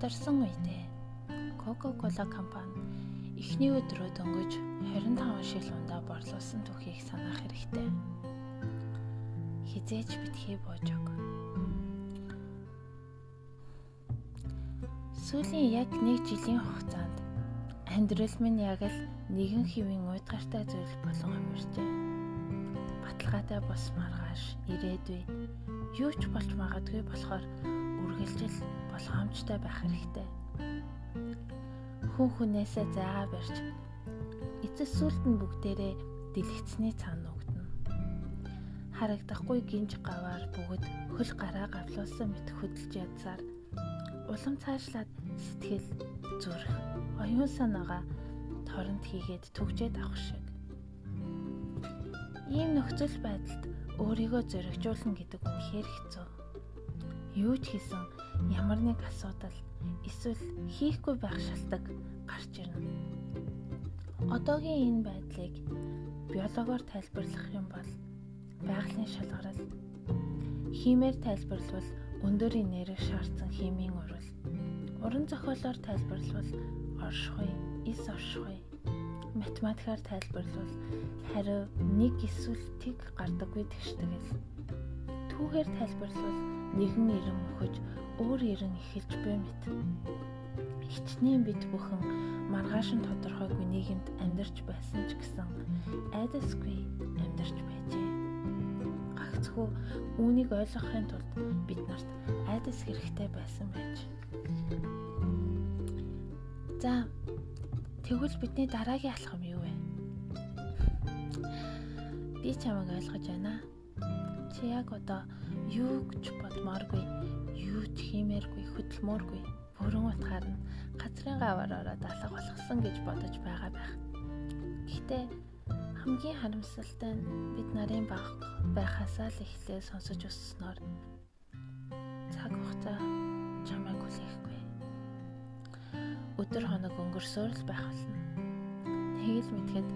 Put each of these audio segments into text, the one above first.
Ядарсан үедээ Coca-Cola компани эхний өдрөө дөнгөж 25 шил ундаа борлуулсан түүхийг санаах хэрэгтэй. Хизээж битгий бууж өг. Сүүлийн яг нэг жилийн хугацаанд амьдрал минь яг л нэгэн хэвийн уйдгартай зүйл болон хувирчээ. Баталгаатай бус маргааш, ирээдүй юу ч болж магадгүй болохоор үргэлжил болгоомжтой байх хэрэгтэй. Хүн хүнээсээ зайгаа барьж эцэс сүлд нь бүгдээрээ дэлгэцний цаана нүгдэнэ. Харагдахгүй гинж гаваар бөгөөд хөл гараа гавлуулсан мэт хөдөлж ядсаар улам цаашлаад сэтгэл, зүрх, оюун санаагаа торент хийгээд түгжээд авах шиг. Ийм нөхцөл байдалд өөрийгөө зоригжуулна гэдэг үнэхээр хэцүү. Юу ч хийсэн ямар нэг асуудал эсвэл хийхгүй байх шалтгаан гарч ирнэ. Одоогийн энэ байдлыг биологоор тайлбарлах юм бол байгалийн шалгарал, химээр тайлбарлавал өндөр энерги шаардсан химийн урал, уран зохиолоор тайлбарлавал оршихуй, эс оршихуй, математикаар тайлбарлавал хариу нэг эсвэл тэг гардаггүй тэгштгэл, түүхээр тайлбарлавал нэгэн эрен мөхөж өөр эрен эхэлж буй мэт. Хичнээн бид бүхэн маргааш нь тодорхойгүй нийгэмд амьдарч байсан ч гэсэн айдасгүй амьдарч байжээ. Гагцхүү үүнийг ойлгохын тулд бид нарт айдас хэрэгтэй байсан байж. За, тэгвэл бидний дараагийн алхам юу вэ? Би чамайг ойлгож байна. Чи яг одоо юу ч бодмооргүй, юу ч хиймээргүй, хөдөлмөөргүй. Бүрэн утгаар нь газрын гавар ороод алга болгосон гэж бодож байгаа байх. Гэхдээ хамгийн харамсалтай нь бид нарын бага байхасаа л эхлээ сонсож өсснөөр цаг хугацаа чамайг хүлээхгүй. Өдөр хоног өнгөрсөөр л байх болно. Тэгэл мэдхэд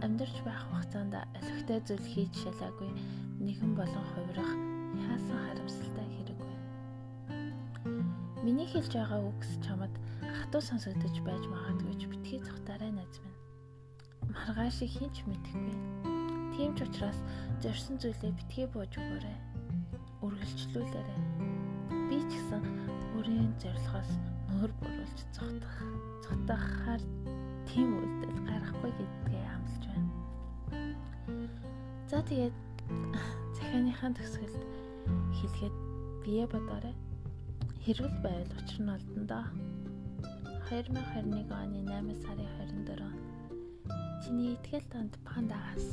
амьдарч байх хугацаанд алигтай зүйл хийж шалаагүй нэгэн болон хувирах яасан харамсалтай хэрэг вэ? Миний хэлж байгаа үгс чамд хатуу сонсогдож байж магадгүй ч битгий цогтаарай найз минь. Маргаашийг хэн ч мэдэхгүй. Тийм ч учраас зорьсон зүйлээ битгий бууж өгөөрэй. Үргэлжлүүлээрэй. Би ч гэсэн өөрийн зорилгоос нүүр буруулж цогтахаар тийм үйлдэл гаргахгүй гэдгээ амлаж байна. За тэгээд захианыхаа төгсгөлд хэлгээд бие бодоорой. Хэрвэл байвал учир нь олдоно доо. 2021 оны 8 сарын 24. Чиний итгэл танд пандагаас.